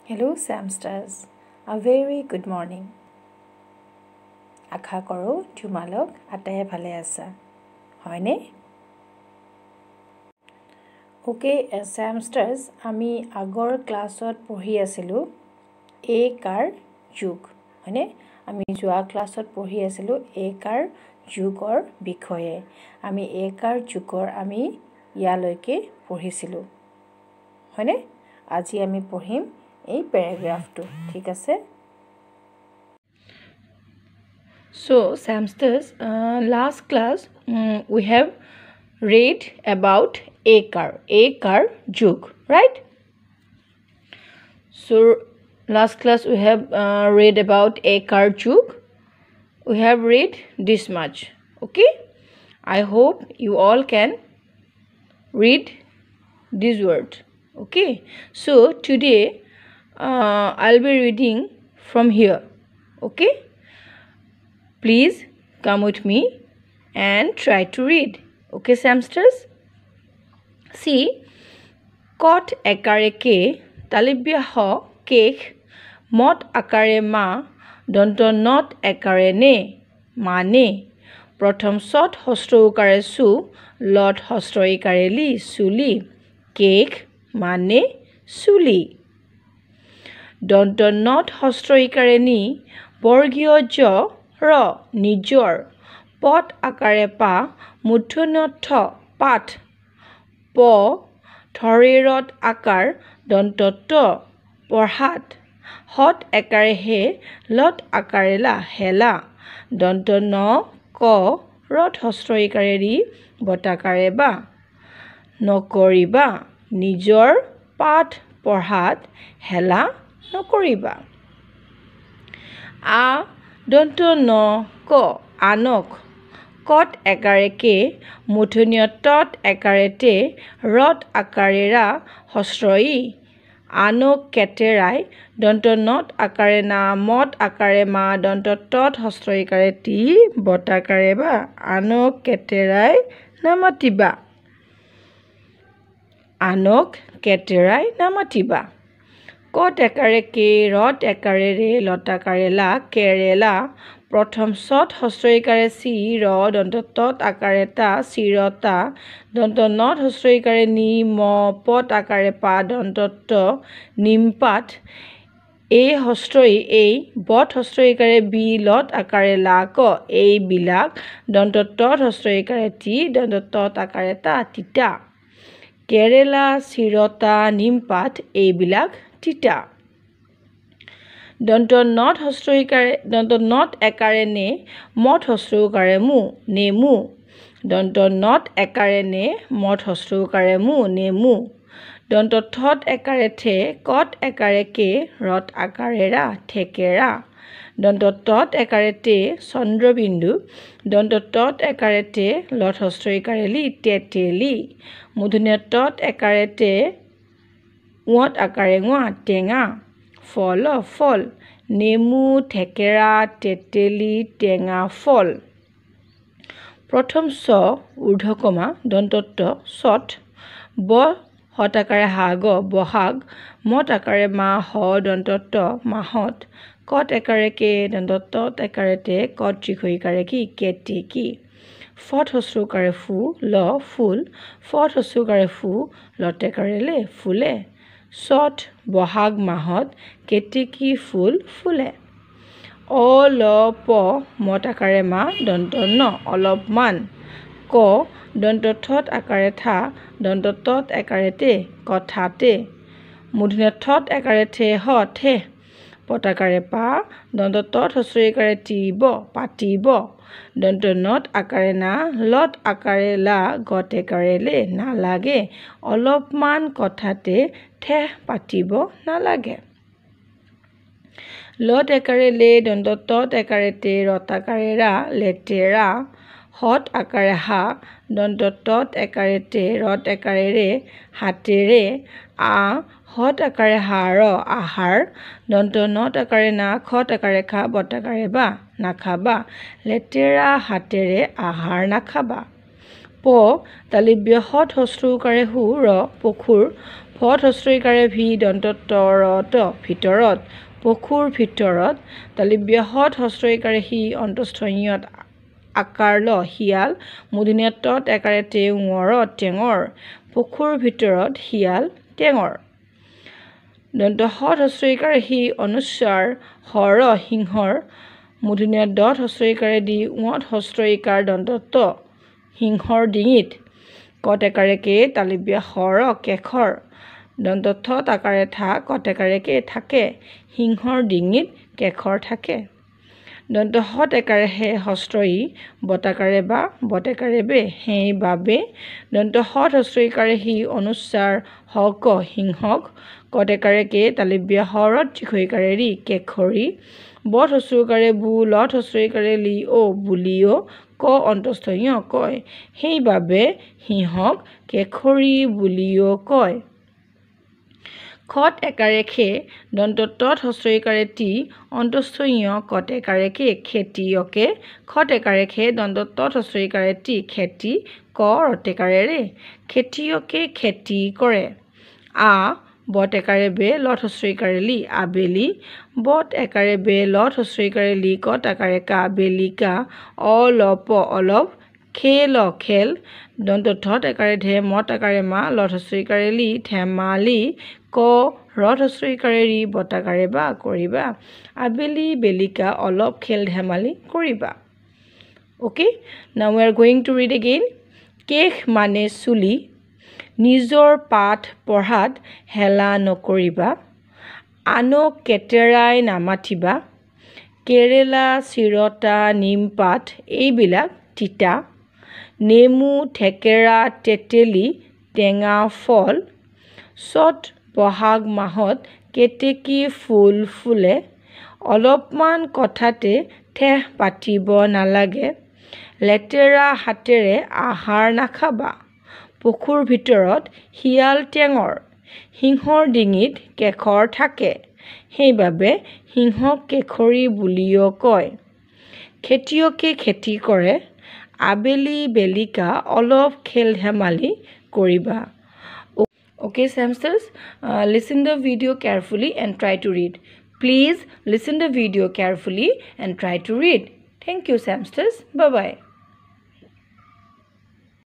Hello Samsters, a very good morning. আশা কৰোঁ তোমালোক আটাইয়ে ভালে আছা, হয়নে? অ'কে চেমষ্টাৰ্ছ, আমি আগৰ ক্লাছত পঢ়ি আছিলোঁ এ কাৰ যুগ, হয়নে? আমি যোৱা ক্লাছত পঢ়ি আছিলোঁ এ কাৰ যুগৰ বিষয়ে। আমি এ কাৰ যুগৰ আমি ইয়ালৈকে পঢ়িছিলোঁ, হয়নে? আজি আমি পঢ়িম এই পেৰাগ্ৰাফটো, ঠিক আছে? So, Samsters, last class we have read about Ekar Jug, right? So, last class we have read about Ekar Jug. We have read this much, okay? I hope you all can read this word, okay? So, today I'll be reading from here, okay? Please come with me and try to read. Okay, Samsters? See, kot ekare ke, talibya ho, kek, mot akare ma, donto not ekare ne, mane. Prothom sot hostro ukare su, lot hostro ikare li, suli. Kek, mane, suli. Donto not hostro ikare ni, borgio jo, ৰ নিজৰ পট আকাৰে পা মূৰ্ধন্য থ পাঠ প থৰেৰত আকাৰ দন্ত ত পঢ়াত হত একাৰে হে লত আকাৰে লা হেলা দন্ত ন ক ৰত হস্ৰ ইকাৰে ৰি বতাকাৰে বা নকৰিবা নিজৰ পাঠ পঢ়াত হেলা নকৰিবা। আ দন্ত ন ক আনক কত একাৰে কে মূৰ্ধন্য তত একাৰে তে ৰত আকাৰে ৰা হস্ৰ ই আনক কেটেৰাই দন্ত নত আকাৰে না মত আকাৰে মা দন্ত তত হস্ৰ ইকাৰে টি বতাকাৰে বা আনক কেটেৰাই নামাতিবা আনক কেটেৰাই নামাতিবা। কত একাৰে কে ৰত একাৰে ৰে লতাকাৰে লা কেৰেলা প্ৰথম চত হস্ৰ ইকাৰে চি ৰ দন্ত তত আকাৰে তা চিৰতা দন্ত নত হস্ৰ ইকাৰে নি ম পত আকাৰে পা দন্ত ত নিমপাত এই হস্ৰ ই এই বত হস্ৰ ইকাৰে বি লত আকাৰে লা ক এইবিলাক দন্ত তত হস্ৰ ইকাৰে টি দন্ত তত আকাৰে তা তিতা কেৰেলা চিৰতা নিমপাত এইবিলাক তিতা। দন্ত নত হস্ৰ ইকাৰে দন্ত নত একাৰে নে মত হস্ৰ উকাৰে মু নেমু দন্ত নত একাৰে নে মত হস্ৰ উকাৰে মু নেমু দন্ত থত একাৰে the কত একাৰে কে ৰত আকাৰে ৰা থেকেৰা দন্ত তত একাৰে তে চন্দ্ৰবিন্দু দন্ত তত একাৰে তে লত হস্ৰ ইকাৰে লি তেতেলি মূৰ্ধন্য তত একাৰে তে উঁত আকাৰে ঙা টেঙা ফল ফল নেমু থেকেৰা তেতেলি টেঙা ফল। প্ৰথম চ ঊৰ্ধ্বকমা দন্তত্ব চত ব হত আকাৰে হা গ বহাগ মত আকাৰে মা হ দন্তত্ব মাহত কত একাৰে কে দন্ত তত একাৰে তে কত দীৰ্ঘ কি কেতেকী ফট হস্ৰকাৰে ফু ল ফুল ফট হস্ৰকাৰে ফু লতেকাৰে লে ফুলে চত বহাগ মাহত কেতেকী ফুল ফুলে। অ ল প মত আকাৰে মা দন্ত ন অলপমান ক দন্ত থত আকাৰে থা দন্ত তত একাৰে তে কথাতে মূৰ্ধন্য থত একাৰে the হ the পতাকাৰে পা দন্ত তত হস্ৰ ইকাৰে টি ব পাতিব দন্ত নত আকাৰে না লত আকাৰে লা গত একাৰে লে নালাগে অলপমান কথাতে ঠেহ পাতিব নালাগে। লত একাৰে লে দন্ত তত একাৰে তে ৰত আকাৰে ৰা লেতেৰা হত আকাৰে হা দন্ত তত একাৰে তে ৰত একাৰে ৰে হাতেৰে আ হত আকাৰে হা ৰ আহাৰ দন্ত নত আকাৰে না খত আকাৰে খা বতাকাৰে বা নাখাবা লেতেৰা হাতেৰে আহাৰ নাখাবা। প তালিব্য হত হস্ৰ উকাৰে হু ৰ পশুৰ ভত হস্ৰইকাৰে ভি দন্ত ত ভিতৰত, পশুৰ ভিতৰত। তালিব্য হত হস্ৰইকাৰে সি অন্তস্থ ইয়ত আকাৰ ল শিয়াল, মূৰ্ধন্য তত একাৰে তে ঙৰ টেঙৰ, পশুৰ ভিতৰত শিয়াল টেঙৰ। দন্ত হত হস্ৰইকাৰে সি অনুস্বাৰ হৰ সিংহৰ, মূৰ্ধন্য দত হস্ৰইকাৰে দি ঙত হস্ৰইকাৰ দন্ত ত সিংহৰ ডিঙিত। কত একাৰে কে তালিব্য হৰ কেশৰ, দন্ত থ আকাৰে থা কত একাৰে কে থাকে, সিংহৰ ডিঙিত কেশৰ থাকে। দন্ত হত একাৰে হে হস্ৰ ই বতাকাৰে বা বটেকাৰে বে সেই বাবে। দন্ত হত হস্ৰইকাৰে সি অনুস্বাৰ হক সিংহক, কত একাৰে কে তালিব্য হৰত দীৰ্ঘইকাৰে ৰি কেশৰী, বত হস্ৰইকাৰে বু লত হস্ৰইকাৰে লি অ বুলিও ক অন্তস্থ ঞ কয়, সেইবাবে সিংহক কেশৰী বুলিও কয়। খত একাৰে খে দন্ত তত হস্ৰইকাৰে টি অন্তস্থ ঞ কত একাৰে কে খেতিয়কে, খত একাৰে খে দন্ত তত হস্ৰইকাৰে টি খেতি ক ৰতেকাৰে ৰে খেতিয়কে খেতি কৰে। আ বত একাৰে বে লত হস্ৰইকাৰে লি আবেলি, বত একাৰে বে লত হস্ৰইকাৰে লি কত আকাৰে কা বেলিকা, অ ল প অলপ খেল খেল, দন্ত ধত একাৰে ধে মত আকাৰে মা লত হস্ৰইকাৰে লি ধেমালি, ক ৰত হস্ৰইকাৰে ৰি বতাকাৰে বা কৰিবা, আবেলি বেলিকা অলপ খেল ধেমালি কৰিবা। Okay, now we are going to read again. কেশ মানে চুলি, নিজৰ পাঠ পঢ়াত হেলা নকৰিবা, আনক কেটেৰাই নামাতিবা, কেৰেলা চিৰতা নিমপাত এইবিলাক তিতা, নেমু থেকেৰা তেতেলী টেঙা ফল, চ'ত বহাগ মাহত কেতেকী ফুল ফুলে, অলপমান কথাতে ঠেহ পাতিব নালাগে, লেতেৰা হাতেৰে আহাৰ নাখাবা, পশুৰ ভিতৰত শিয়াল টেঙৰ, সিংহৰ ডিঙিত কেশৰ থাকে, সেইবাবে সিংহক কেশৰী বুলিও কয়, খেতিয়কে খেতি কৰে, আবেলি বেলিকা অলপ খেল ধেমালি কৰিবা। Okay, Samsters, listen the video carefully and try to read. Please listen the video carefully and try to read. Thank you, Samsters. Bye-bye.